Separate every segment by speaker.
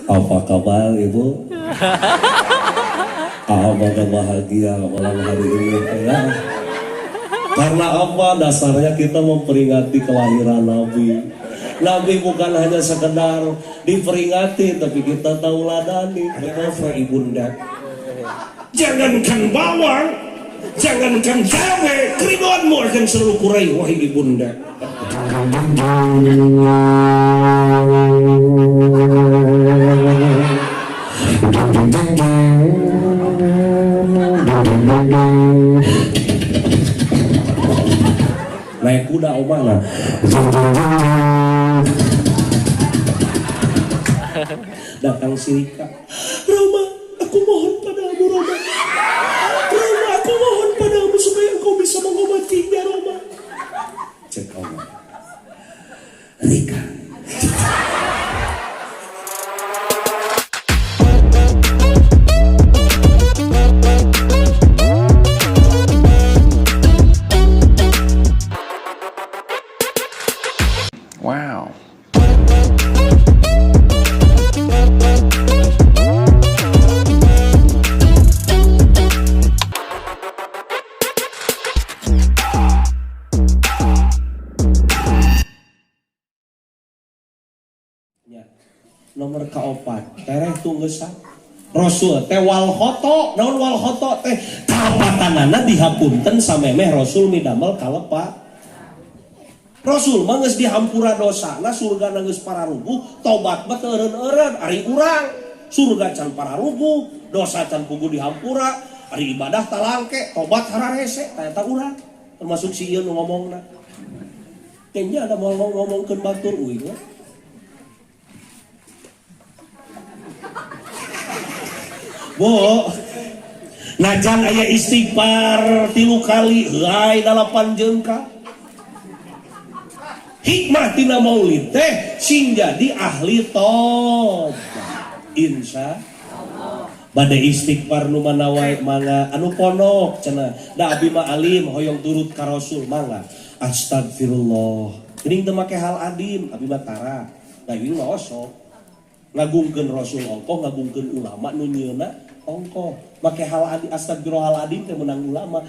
Speaker 1: Apa kabar Ibu? Apakah bahagia malam hari ini ya? Karena apa? Dasarnya kita memperingati kelahiran Nabi. Nabi bukan hanya sekedar diperingati, tapi kita tauladani.
Speaker 2: Ada apa ibunda? Jangankan bawang, jangankan cabai, keriduanmu akan selalu kurai, wahai ibunda.
Speaker 1: Naik kuda omana. Datang Sirika.
Speaker 2: Roma, aku mohon padamu Roma. Roma, aku mohon padamu supaya engkau bisa mengobatinya Roma.
Speaker 1: Cek oma. Rika.
Speaker 3: Wow.
Speaker 1: Ya. Nomor kaopat, tereh tunggesan. Rasul teh wal khoto, naon wal khoto teh kapatanana dihapunten samemeh Rasul midamel kalepa. Rasul mah geus dihampura dosana, surgana geus pararuguh, tobat mah teu eureun-eureun, ari urang surga can pararuguh, dosa can puguh dihampura, ari ibadah talangke, tobat hararese, tah eta urang. Termasuk si ieu nu ngomongna. Kayaknya ada mau ngomongkeun batur uing lah. Bu, najan aya istighfar 3 kali, heuay 8 jengka. Hikmah tina maulid teh sing jadi ahli tobat. Insya Allah. Bade istighfar nu mana wae mangga anu pondok cenah. Da abi mah alim hoyong turut ka Rasul mangga. Astagfirullah. Geuning teu make hal adim, abi mah tara. Da ieu mah osok. Ngagungkeun Rasul ongkoh, ngagungkeun ulama nu nyieunna ongkoh. Make hal adi astagfirullahaladzim teh menang ulama,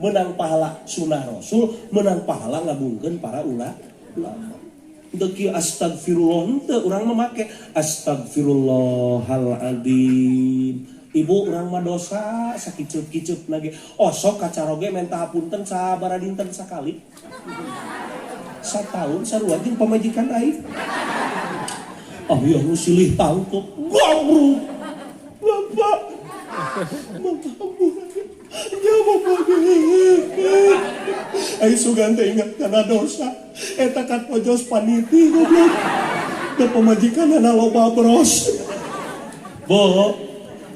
Speaker 1: menang pahala sunah Rasul, menang pahala ngagungkeun para ulama. Henteu kieu astagfirullah henteu urang mah make astagfirullahaladzim. Ibu urang mah dosa sakicup-kicup lagi. Osok kacaroge menta hapunten sabaraha dinten sakali. Sataun sarua jeung pamajikan aing. Ah ya nu silih tangkep gabruk. Bapak.
Speaker 2: Ya bapak. Aing sugan teh ingat kana dosa. Eta kan pojos paniti goblok. Da pamajikanana loba bros.
Speaker 1: Bu,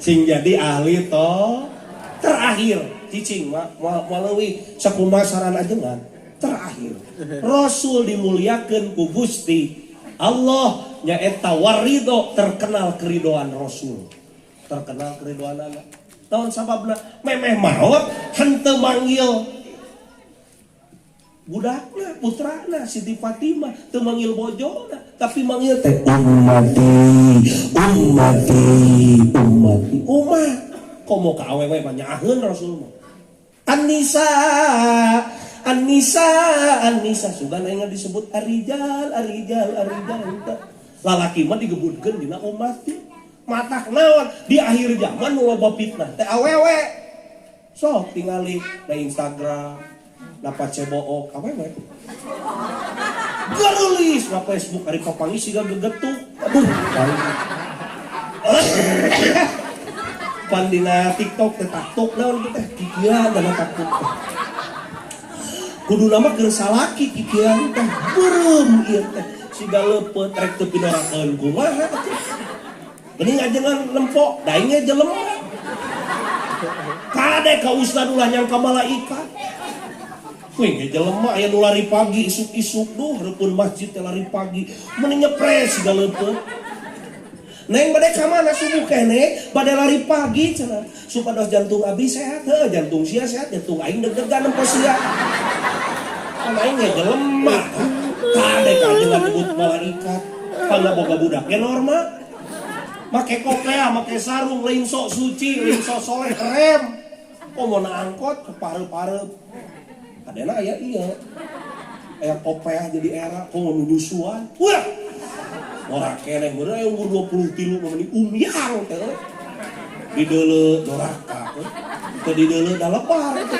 Speaker 1: sing jadi ahli to terakhir cicing mah moal leuwih sakumaha saran ajengan terakhir. Rasul dimuliakeun ku Gusti Allah nyaeta warido, terkenal keridoan Rasul. Terkenal keridoanana. Naon sababna? Memeh maot henteu manggil budakna, putrana Siti Fatimah, teu manggil bojona, tapi manggil teh ummati, ummati, ummati. Umat. Komo ka awewe mah nyaaheun Rasul mah. An-Nisa, An-Nisa, An-Nisa sugan aing disebut ar-rijal, ar-rijal, ar-rijal. Lalaki mah digebutkeun dina ummati. Matak naon di akhir zaman nu loba fitnah teh awewe. Sok tingali na Instagram, na Facebook awewe. Garulis na Facebook ari papanggih siga gegetuk. Aduh, pan dina TikTok teh taktuk naon teh kikian dana taktuk. Kudu nama keur salaki kikian teh beureum ieu teh siga leupeut rek teu pidorakeun kumaha atuh. Geuning ajengan nempok da aing ge jelema. Kade ka ustad ulah nyangka malaikat. Wih, ge jelema aya nu lari pagi isuk-isuk duh hareupeun masjid teh lari pagi mending nyepres siga leupeut. Neng bade ka mana subuh keneh bade lari pagi cenah supados jantung abi sehat heuh jantung sia sehat jantung aing deg-degan nempo sia. Kan aing ge jelema. Kade ka ajengan nyebut malaikat pangga boga budak ge normal. Make kopeah, make sarung, lain sok suci, lain sok soleh, rem. Komo na angkot ke pareup-pareup. Kadena aya ieu. Aya kopeah jadi era komo nu nyusuan. Wah. Norak keneh meureun aya umur 23 mah meni umyang teh. Di deuleu doraka teh. Teu di deuleu da lebar teh.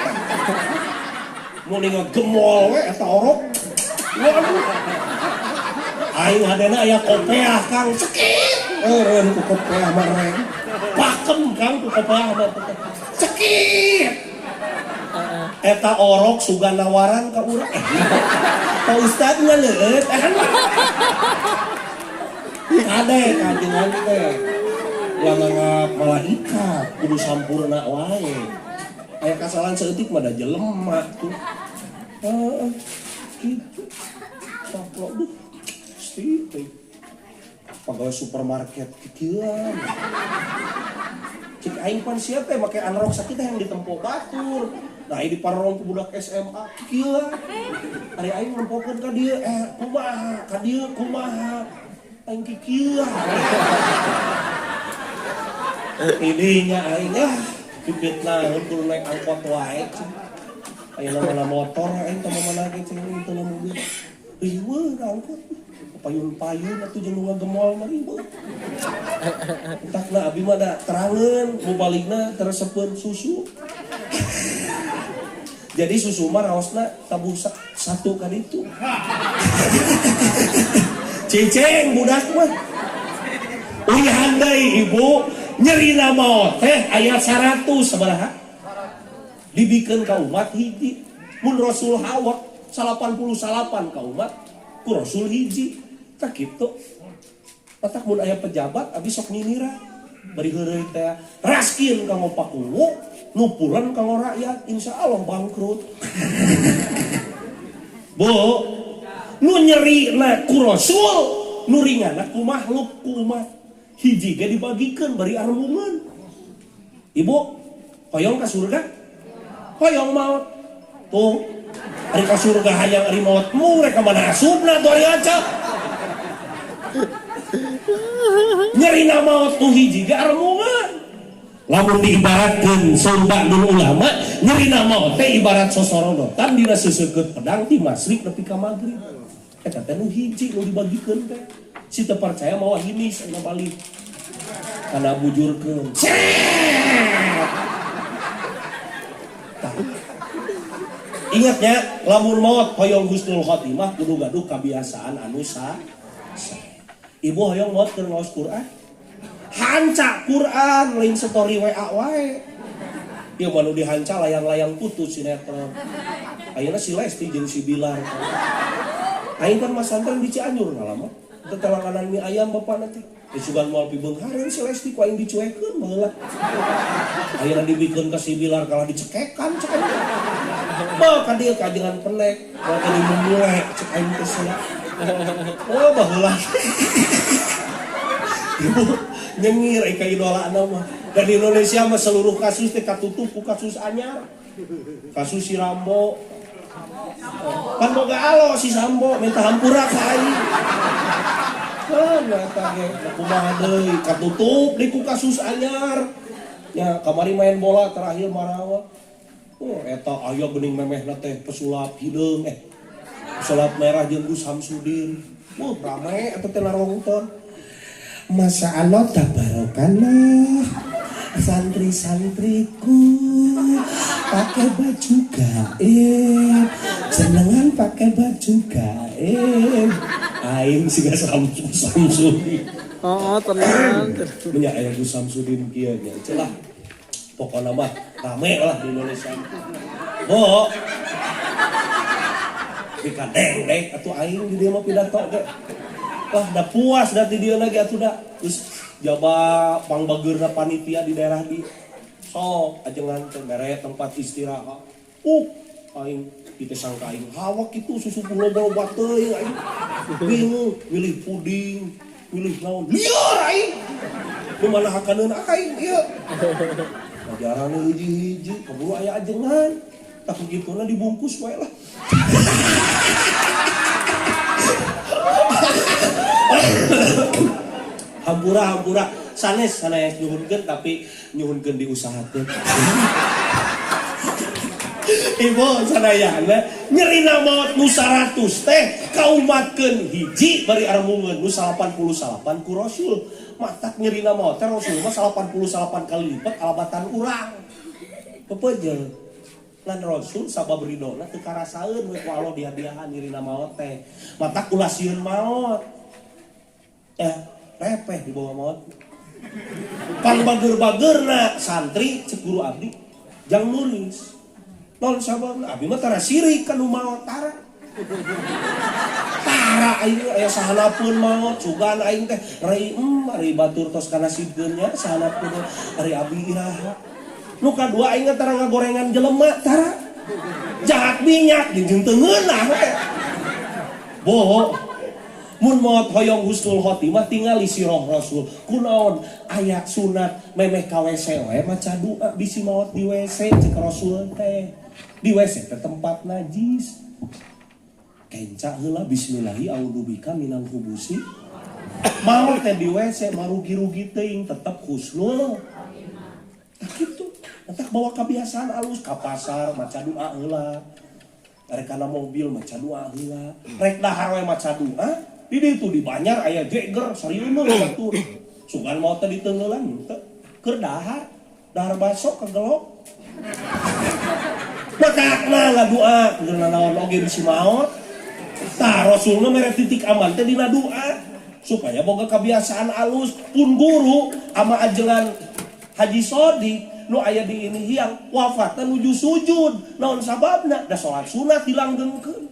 Speaker 1: Mun gemol we eta orok. Waduh. Aing hadena aya kopeah Kang cekit. Eureun ku kopeah mah reng. Pakem Kang ku kopeah mah cekit. Eta orok sugan nawaran ka urang. Pak Ustad ngaleueut. Kade kajengan teh. Ulah nganggap malaikat kudu sampurna wae. Aya kasalahan saeutik mah da jelema tuh. Heeh. Gitu. Saplok duh. Gusti teh. Pegawai supermarket kikieuan. Cik aing pan sia teh make anrok sakit yang ditempo batur. Nah, di parorong ku budak SMA kikieuan. Ari aing nempokeun ka dieu kumaha, ka dieu kumaha. Aing kikieuan. Idinya aing ah pipit naon kudu naik angkot wae. Ayeuna mana motor aing teh mana ge cing teu mobil. Riweuh angkot. Payun-payun atuh jeung nu ngagemol mah riweuh. Entakna abi mah da terangeun mubaligna teresepeun susu. Jadi susu mah raosna tabuh satu ka ditu. Cicing budak mah. Uyahan deui ibu nyerina maot teh aya 100 sabaraha? Dibikeun ka umat hiji. Mun Rasul hawak 89 ka umat ku Rasul hiji. Tah kitu. Matak mun aya pejabat abi sok nyinira. Bari heureuy teh raskin kanggo pakuwu, nupulan kanggo rakyat, insyaallah bangkrut. Bu, nu nyerina ku Rasul, nu ringanna ku makhluk ku umat. Hiji ge dibagikeun bari arembungeun. Ibu, hoyong ka surga? Hoyong maot. Tuh, ari ka surga hayang ari maot mu rek ka mana asupna tuh ari aca. Nyerina maot tuh hiji ge arembungeun. Lamun diibaratkeun saur ba'dul ulama, nyerina maot teh ibarat sosorodotan dina seseukeut pedang ti masyrik nepi ka magrib. Eta teh nu hiji nu dibagikeun teh. Si teu percaya mawa hinis ayeuna balik. Kana bujurkeun. Ingatnya, lamun maot hoyong husnul khotimah kudu gaduh kabiasaan anu sa. Ibu hoyong maot keur ngaos Quran. Hanca Quran lain story WA wae. Ieu mah nu dihanca layang-layang putus sinetron. Ayeuna si Lesti jeung si Bilar. Aing kan masantren di Cianjur ngalama. Teu langganan mie ayam bapana teh. Disugan moal pibeunghareun si Lesti ku aing dicuekeun baheula. Ayeuna dibikeun ka si Bilar kalah dicekekan cek aing. Mah ka dieu kajengan penek, moal teh dimumule cek aing teh sia. Oh baheula. Ibu nyengir ka idolana mah. Dan di Indonesia mah seluruh kasus teh katutup ku kasus anyar. Kasus si Rambo. Pan boga alo si Sambo minta hampura ka aing. Kan eta ge kumaha deui katutup di ku kasus anyar. Nya kamari main bola terakhir marawa. Oh eta aya geuning memehna teh pesulap hideung pesulap merah jeung Gus Samsudin. Wah rame eta teh narongton. Masya Allah tabarakallah. Santri-santriku pakai baju gaib, senengan pakai baju gaib. Aing siga Samsudin.
Speaker 3: Oh, tenang.
Speaker 1: Nya aya Gus Samsudin kieu nya celah. Pokona mah rame lah di Indonesia. Bo. Dikadeng-deng atuh aing di dieu mah pidato ge. Wah, dah puas dah di dieu lagi atuh dah. Terus jaba pangbageurna panitia di daerah di sok ajengan teh mere tempat istirahat. Aing kitu sangka aing hawak kitu susupuh loba-loba teuing aing. Bingung milih puding, milih naon. Lieur aing. Nu mana hakaneun aing ieu. Ajaran hiji-hiji keburu aya ajengan. Tak kugituna dibungkus wae lah. Hampura hampura Sanes sanes nyuhunkeun tapi nyuhunkeun diusahakeun. Ibu sadayana nyerina maot nu 100 teh kaumatkeun hiji bari arembungeun nu 89 ku Rasul. Matak nyerina maot teh Rasul mah 88 kali lipat alabatan urang. Pepeje. Ngan Rasul sabab ridona teu karasaeun we ku Allah dihadiahan nyerina maot teh. Matak ulah sieun maot. Repeh dibawa maot. Pang bager-bagerna santri cek guru abdi jang nulis. Non sababna abi mah tara sirik ka nu maot tara. Tara aing aya sahanapeun maot sugan aing teh rei ari batur tos kanasibkeun nya sahanapeun ari abi iraha. Nu kadua aing tara ngagorengan jelema tara. Jahat minyak jeung teu ngeunah we. Boho. Mun maot hoyong husnul khotimah tingali sirah Rasul. Kunaon aya sunat memeh ka WC we maca doa bisi maot di WC cek Rasul teh. Di WC teh tempat najis. Kenca heula bismillahi a'udzubika minal khubusi. Maot teh di WC marugi-rugi teuing tetep husnul. Tah kitu. Entak bawa kebiasaan alus ka pasar maca doa heula. Rek kana mobil maca doa heula. Rek dahar we maca doa. Di ditu di Banjar aya jeger sarieun batur. Sugan maot teh diteungeulan teu keur dahar. Dahar baso kagelok. Matakna ngadoa keur nanaon oge bisi maot. Tah Rasulna mere titik aman teh dina doa supaya boga kebiasaan alus pun guru ama ajengan Haji Sodi nu aya di ini hiang wafatna nuju sujud naon sababna da salat sunat dilanggengkeun.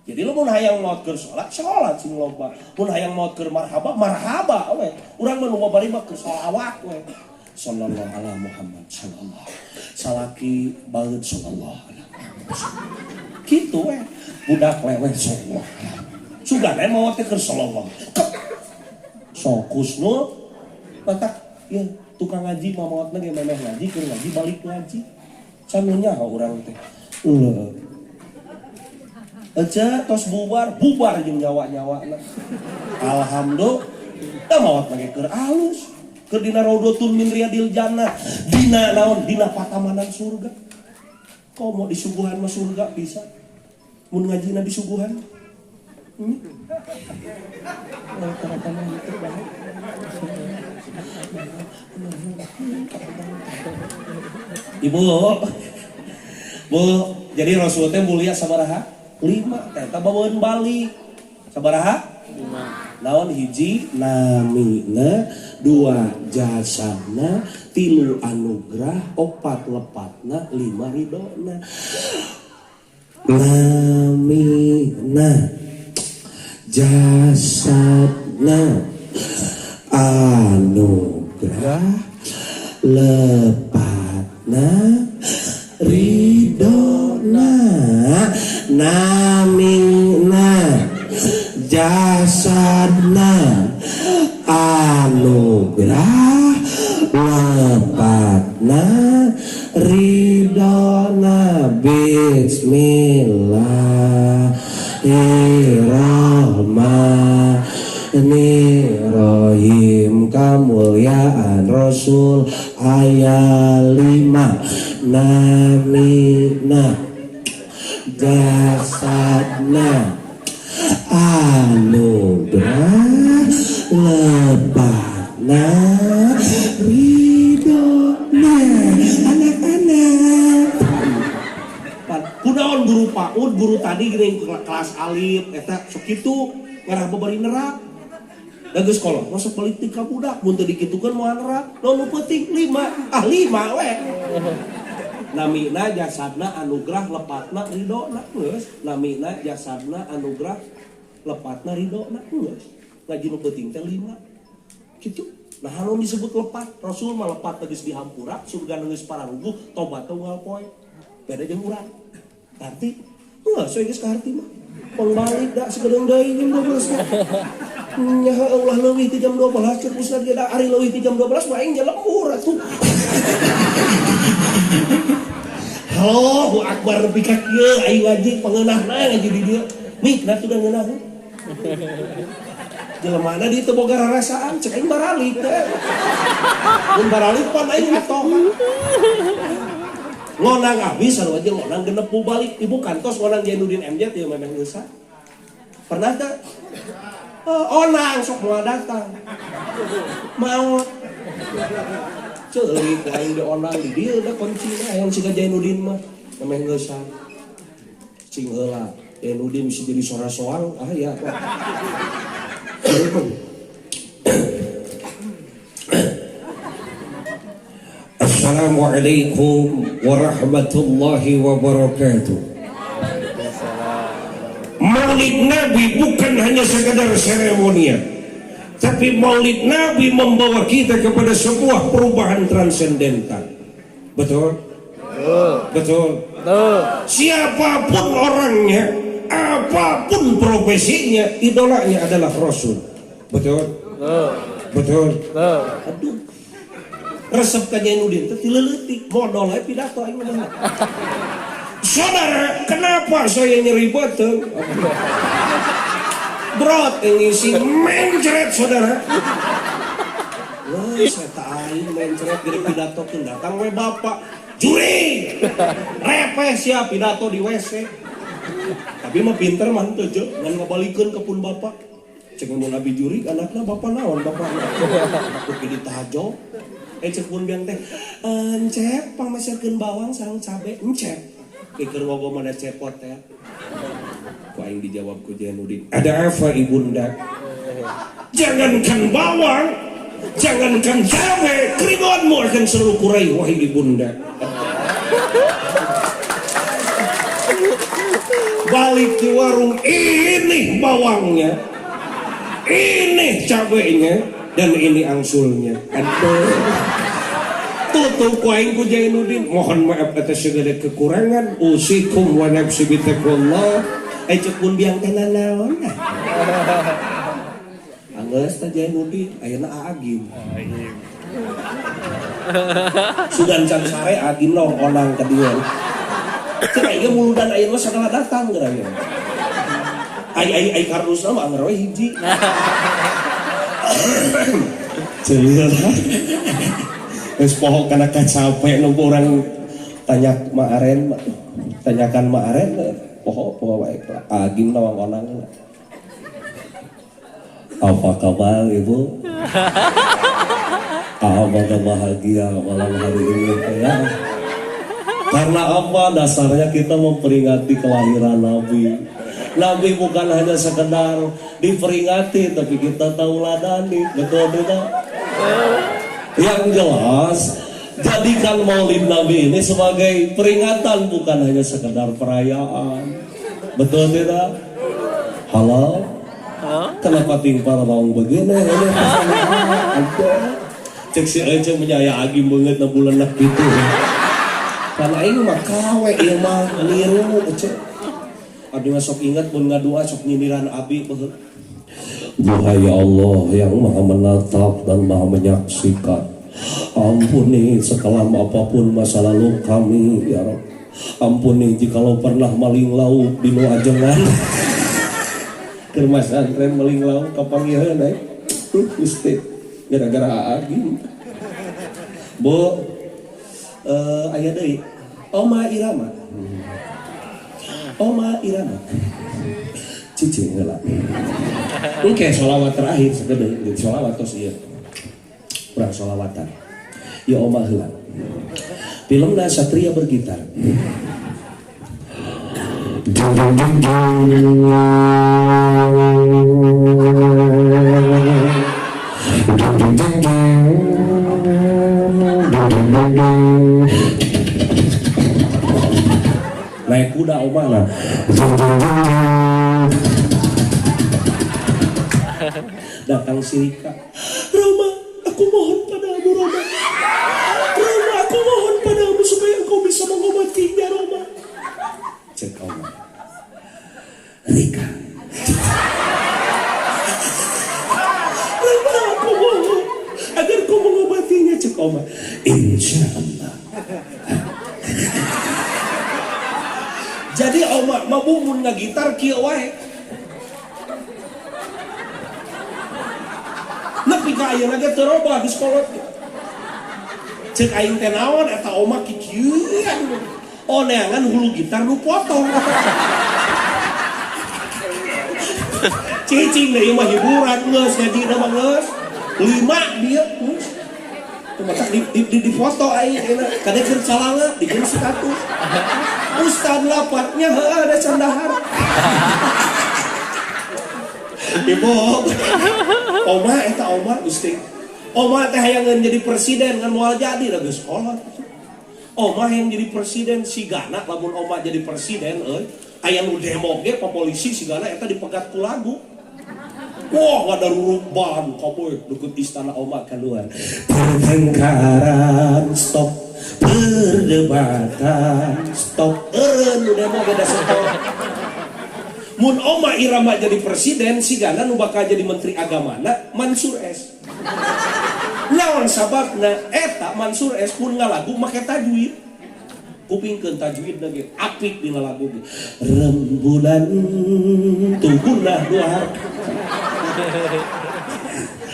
Speaker 1: Jadi lu mun hayang maot keur salat, salat sing loba. Mun hayang maot keur marhaba, marhaba we. Urang mah nu babari mah keur salawat we. Sallallahu ala Muhammad sallallahu. Salaki baeud sallallahu ala Muhammad. Kitu we. Budak leweh sallallahu. Sugana maot teh keur sallallahu. Sok husnul matak ieu tukang ngaji mah maotna ge memeh ngaji keur ngaji balik ngaji. Can nyaho urang teh. Aja tos bubar, bubar jeung nyawa-nyawana. Alhamdulillah, maot mah keur alus. Keur dina raudhatun min riyadil jannah, dina naon dina patamanan surga. Komo disuguhan mah surga bisa. Mun ngajina disuguhan. Ibu, Bu, jadi Rasul teh mulia sabaraha? 5 eta baweun balik. Sabaraha? 5. Naon hiji namina, 2 jasana, 3 anugerah, 4 lepatna, 5 ridona. Namina, jasadna, anugerah, lepatna, ridona. Namina, jasadna, anugerah, lepatna, ridona. Bismillahirrahmanirrahim. Kamulyaan Rasul ayat 5. Namina, jasadna, anugerah, lepatna, ridona. Anak-anak kunaon guru PAUD guru tadi geuning kelas alif eta sok kitu ngarah babari nerak da geus kolot masuk balik ti ka budak mun teu dikitukeun moal nerak nu penting 5 ah 5 we. Namina jasadna anugerah lepatna ridona geus. Namina jasadna anugerah lepatna ridona geus. Ngaji nu penting teh 5. Kitu. Nah anu disebut lepat, Rasul mah lepat geus dihampura, surga geus pararuguh, tobat teh unggal poe. Beda jeung urang. Arti geus we geus kaharti mah. Pang balik da sakedeung deui jam 12. Nya ulah leuwih ti jam 12 cek ustad ge da ari leuwih ti jam 12 mah aing lembur atuh. Allahu akbar nepi ka kieu aing ngaji pangeunahna ngaji di dieu. Mikna tuh da ngeunah. Jelemana di teu boga rarasaan, cek aing baralik teh. Mun baralik pan aing mitoha. Ngonang abis sarua jeung ngonang 60 balik. Ibu kantos ngonang Jainuddin MZ ieu memang geus. Pernah teh? Oh, onang sok moal datang. Maot. Ceurik aing di onang di dieu da kuncina hayang siga Jainuddin mah. Memang geus. Cing heula Jainuddin bisa jadi sora soang ah ya.
Speaker 2: Assalamualaikum warahmatullahi wabarakatuh. Maulid Nabi bukan hanya sekadar seremonial, tapi Maulid Nabi membawa kita kepada sebuah perubahan transendental. Betul? Betul.
Speaker 3: Betul.
Speaker 2: Siapapun orangnya, apapun profesinya, idolanya adalah Rasul. Betul?
Speaker 3: Betul.
Speaker 2: Betul.
Speaker 3: Betul.
Speaker 1: Aduh. Resep ka Jainuddin teh tileuletik, modal we pidato aing mah.
Speaker 2: Saudara, kenapa saya nyeri beuteung? Brot yang ngisi mencret saudara.
Speaker 1: Wah, saya tak aing mencret gede pidato keun datang we bapak. Juri. Repeh sia pidato di WC. Tapi mah pinter mah henteu je, ngan ngabalikeun ka pun bapak. Cek mun abi juri anakna bapak naon bapakna. Kudu ditajo. Cek pun biang teh, encep pangmeserkeun bawang sareng cabe, encep. Pikir wogo mana cepot teh.
Speaker 2: Ku aing dijawab ku Jainuddin, ada apa ibunda? Jangankan bawang, jangankan cabe, keriduanmu akan selalu kurai wahai ibunda. Balik di warung, ini bawangnya, ini cabenya, dan ini angsulnya. Aduh. Tutup ku aing ku Jainuddin. Mohon maaf atas segala kekurangan. Usikum wa nafsi bitaqwallah.
Speaker 1: Cek pun biang teh nanaon. Anggeus teh Jainuddin, ayeuna Agim. Sugan can sare Agim lah onang ka dieu. Cek aing muludan ayeuna sagala datang geura ieu. Ai ai ai kardusna mah anger we hiji. Ceuleuh. Geus poho kana kacape nu urang tanya Ma Aren, tanyakan Ma Aren poho poho wae Agim nawang onang. Apa kabar Ibu? Apakah bahagia malam hari ini ya? Karena apa? Dasarnya kita memperingati kelahiran Nabi. Nabi bukan hanya sekedar diperingati, tapi kita tauladani. Betul tidak? Yang jelas, jadikan Maulid Nabi ini sebagai peringatan, bukan hanya sekedar perayaan. Betul tidak? Halo? Kenapa tingpar bawang begini? Ini cek si Ece menyaya agim banget na bulan nak gitu. Karena ini mah kawe, ieu mah niru Ece. Abdi mah sok ingat mun ngadua sok nyindiran abi beuh. Duhai Allah yang maha menatap dan maha menyaksikan, ampuni sekelam apapun masa lalu kami ya Rabb. Ampuni jikalau pernah maling lauk di nu ajengan. Keur masantren maling lauk kapanggiheun euy. Gusti gara-gara Agim. Bu, aya deui. Oma Irama. Oma Irama. Cicing heula. Engke sholawat terakhir sakedeung, di sholawat tos ieu. Urang sholawatan. Ya Oma heula. Filmna Satria Bergitar. Jung jung jung jung. Jung jung jung jung. Jung jung jung jung. Naik kuda Oma lah. Jung jung jung jung. Datang Sirika. Roma, aku mohon padamu Roma. Roma, aku mohon padamu supaya engkau bisa mengobatinya Roma. Cek Oma. Rika. Roma, aku mohon agar kau mengobatinya. Cek Oma. Insya Allah. Jadi Oma mah mun ngagitar kieu wae. ka ayeuna ge teu robah geus kolot. Ceuk aing teh naon eta oma kikieuan. Oh neangan hulu gitar nu potong. Cicing deui mah hiburan geus ngajina mah geus. 5 dia geus. Kumaha di foto aing enak kade keur calanga digeun status. Ustad lapatnya heuh ada candahar. Ibu oma eta oma Gusti. Oma teh hayangeun jadi presiden kan moal jadi da geus kolot. Oma yang jadi presiden sigana lamun oma jadi presiden euy aya nu demo ge pa polisi sigana eta dipegat ku lagu. Wah, ada rurukban kabeh deket istana oma keluar. Pertengkaran stop, perdebatan stop. Eureun nu demo ge da stop. Mun Oma Irama jadi presiden sigana nu bakal jadi menteri agamana Mansur S. Naon sababna eta Mansur S mun ngalagu make tajwid. Kupingkeun tajwid ge apik dina lagu ge. Rembulan tugunah dua.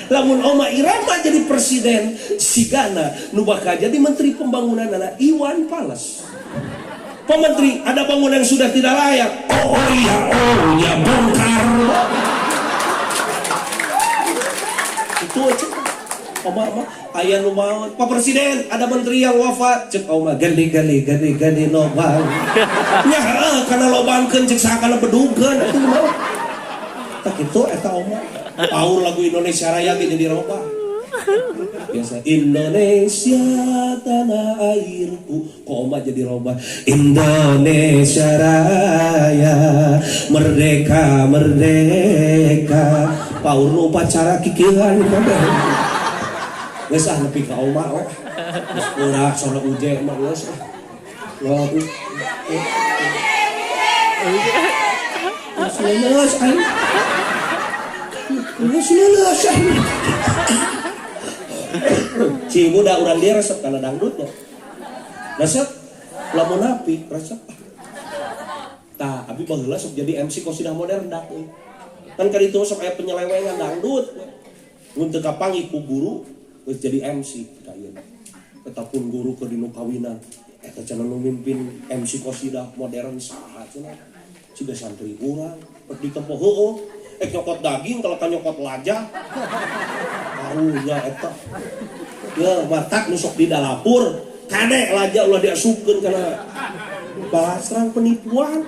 Speaker 1: Lamun Oma Irama jadi presiden sigana nu bakal jadi menteri pembangunanana Iwan Fals. Pak Menteri, ada bangunan yang sudah tidak layak. Oh iya, oh ya bongkar. Itu aja. Oma mah aya nu maot. Pak Presiden, ada menteri yang wafat. Cek oma gali gali gali gali lobang. Nya heuh kana lobangkeun cek saha kana bedugkeun atuh mah. Tak kitu eta oma. Paur lagu Indonesia Raya ge jadi robah. Biasa Indonesia tanah airku, kok oma jadi robah. Indonesia Raya merdeka merdeka. Paur nu upacara kikieuan kabeh. Geus ah nepi ka oma we. Geus ulah sora uje mah geus ah. Wah, geus leuleus aing. Geus leuleus aing. Si budak urang dia resep kana dangdutnya. Resep lamun api resep. Tah abi baheula sok jadi MC qasidah modern dak euy. Kan ka ditu sok aya penyelewengan dangdut. Mun teu kapanggih ku guru geus jadi MC ka ieu. Eta pun guru keur dinu kawinan. Eta cenah nu mimpin MC qasidah modern saha cenah. Siga santri urang rek ditempo heueuh. Nyokot daging kalau kan nyokot lajah. Karunya eta. Ya matak nu sok di dalapur, kade laja ulah diasupkeun kana balasrang penipuan.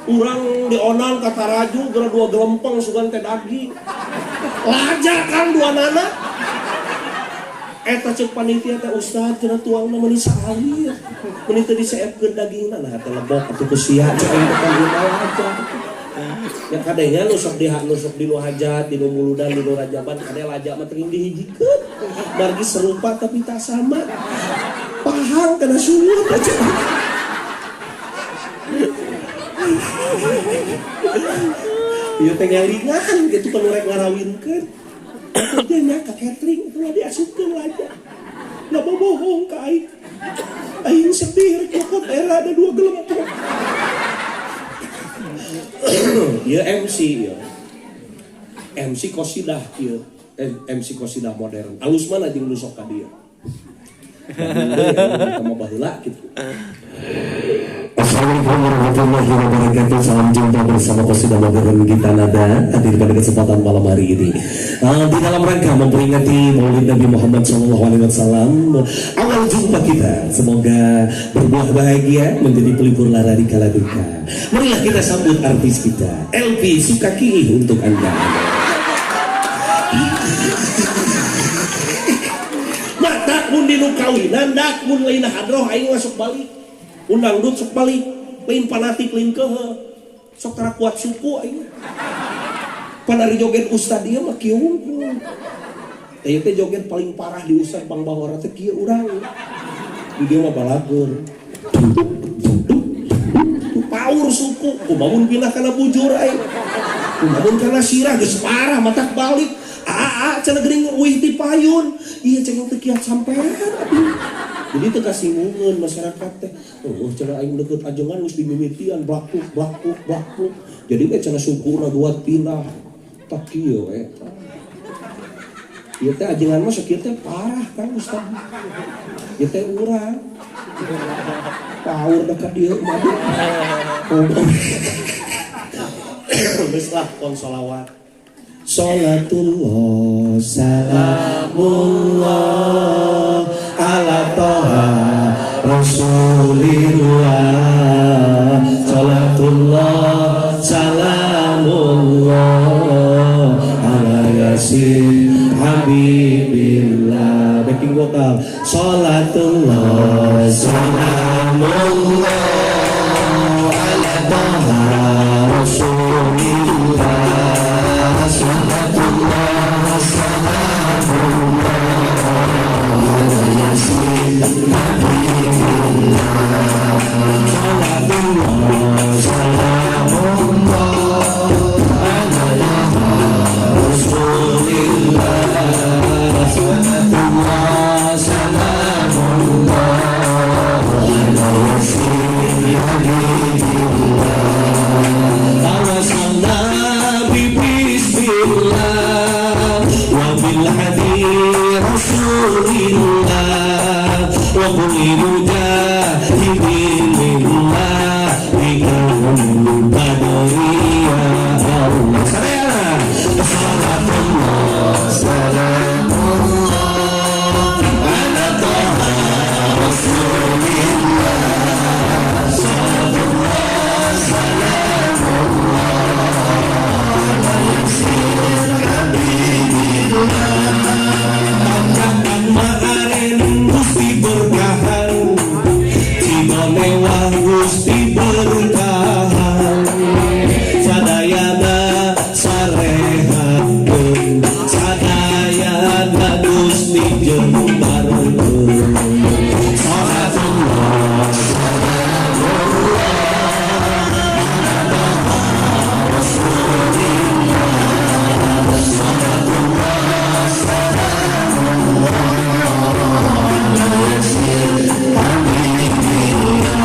Speaker 1: Urang dionang ka taraju geura dua gelempeng sugan teh daging. Laja kan dua nana. Eta ceuk panitia teh ustad cenah tuangna meuni saalir. Meuni teu diseepkeun dagingna nah teh lebok atuh ku sia ceuk aing teh panggilna laja. Ya kadenya nu sok di nu sok di nu hajat, di nu muludan, di nu rajaban, kade laja mah teuing dihijikeun. Margi serupa tapi tak sama. Pahang kana suwun aja. Ieu teh ngelingan kitu kan rek ngarawinkeun. Teh nya ka catering ulah diasupkeun laja. Lah bohong ka aing. Aing sedih rek nyokot era ada dua gelempeng. Ya MC ya. MC qasidah ieu. MC qasidah modern. Alus mana jeung nu sok ka dieu. Sama baheula kitu.
Speaker 2: Assalamualaikum warahmatullahi wabarakatuh. Salam jumpa bersama Qasidah Modern Gita Nada hadir pada kesempatan malam hari ini. Di dalam rangka memperingati Maulid Nabi Muhammad SAW, awal jumpa kita semoga berbuah bahagia menjadi pelipur lara di kala duka. Marilah kita sambut artis kita, LP Sukaki untuk Anda.
Speaker 1: Mata mun dinu kawinan dak mun lain hadroh aing masuk balik. Undang dut sok balik, lain fanatik lain kehe. Sok tara kuat suku aing. Pan ari joget ustad ieu mah kieu wungkul. Teh teh joget paling parah di ustad Bang Bahora teh kieu urang. Di dieu mah balagur. Paur suku, kumaha mun pindah kana bujur aing. Kumaha mun kana sirah geus parah matak balik. Aa cenah geuning euih ti payun. Ieu cenah teu kiat sampean abdi. Jadi teu kasinggungeun masyarakat teh. Oh cenah aing deukeut ajengan geus dimimitian blakuk blakuk blakuk. Jadi we cenah sukuna duat pindah. Tak kieu eta. Ieu teh ajengan mah sakieu teh parah Kang Ustaz. Ieu teh urang. Paur da ka dieu mah. Geus lah kon sholawat. Sholatullah salamullah ala toha rasulillah. Sholatullah salamullah ala yasin habibillah. Backing vokal. Sholatullah salamullah ala toha rasulillah. Salatullah salamullah ala yasin habibillah. Salatullah salamullah ala rasulillah. Salatullah salamullah ala yasin habibillah. Tawassalna bi bismillah wa bil hadi rasulillah wa kulli mujahidin lillah bi kaum badriya Allah. Sadayana salatullah salamullah ala toha rasulillah. Salatullah salamullah ala yasin habibillah. Panjangkan ma'aren Gusti berkahan, Cigonewa Gusti berkahan, sadayana sarehatkeun, sadayana Gusti jembarkeun. Salatullah salamullah ala rasulillah. Salatullah salamullah ala yasin habibillah.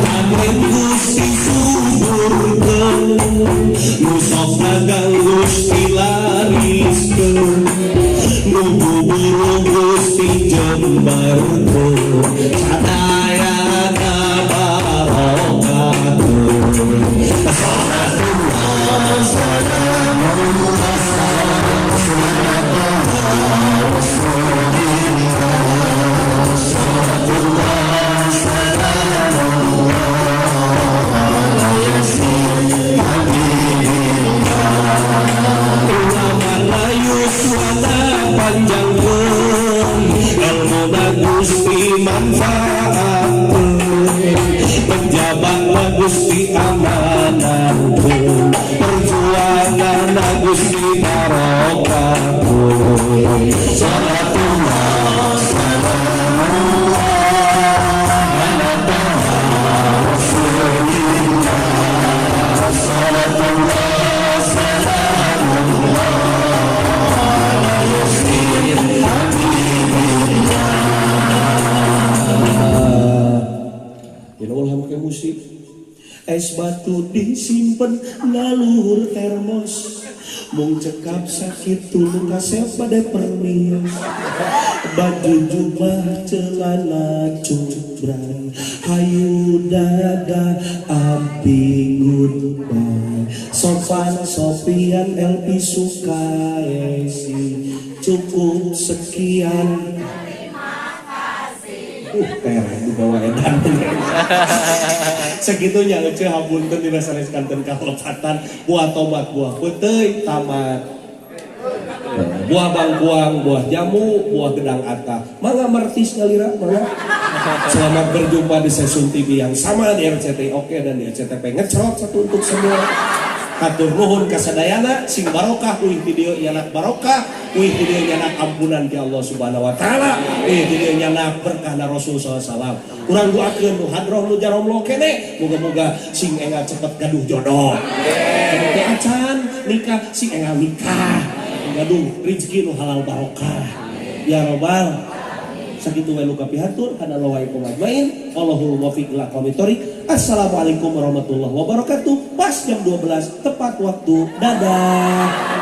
Speaker 1: Panen Gusti suburkeun, nu sok dagang Gusti lariskeun, nu buburu Gusti jembarkeun, sadayana barokahkeun. Salatullah salamullah rasulillah. Salatullah salamullah ala yasin habibillah. Ulama yuswana panjangkeun, ilmuna Gusti manfaatkeun, pejabatna Gusti amanahkeun, perjuanganna Gusti barokahkeun. Salatullah salamullah ala toha rasulillah. Salatullah salamullah ala yasin habibillah. Ya ulah make musik. Es batu disimpen naluhur termos, mung cekap sakitu nu kasep bade permios. Baju jubah celana cubrai, hayu dadah abdi goodbye. Sopan Sopian Elpi Sukaesi, cukup sekian. Teh dibawa edan. Segitunya ece hapunten dina sanes kanten kalepatan. Buah tomat, buah peuteuy, tamat. Buah bangkuang, buah jamu, buah gedang ata. Mangga mertis ngalira, mangga. Selamat berjumpa di Stasiun TV yang sama di RCTI Oke dan di RCTP. Ngecrot satu untuk semua. Hatur nuhun kasadayana, sing barokah uih ti dieu nyanak barokah, uih ti dieu nyanak ampunan ti Allah Subhanahu wa taala, uih ti dieu nyanak berkahna Rasul sallallahu alaihi wasallam. Urang doakeun nu hadroh nu jaromlo kene, moga-moga sing enggal cepet gaduh jodoh. Anu teu acan nikah sing enggal nikah, gaduh rezeki nu halal barokah. Ya robbal sakitu we nu kapihatur, hadallahu wa ajmain. Wallahul muwaffiq ila aqwamit thoriq. Assalamualaikum warahmatullahi wabarakatuh. Pas jam 12 tepat waktu. Dadah.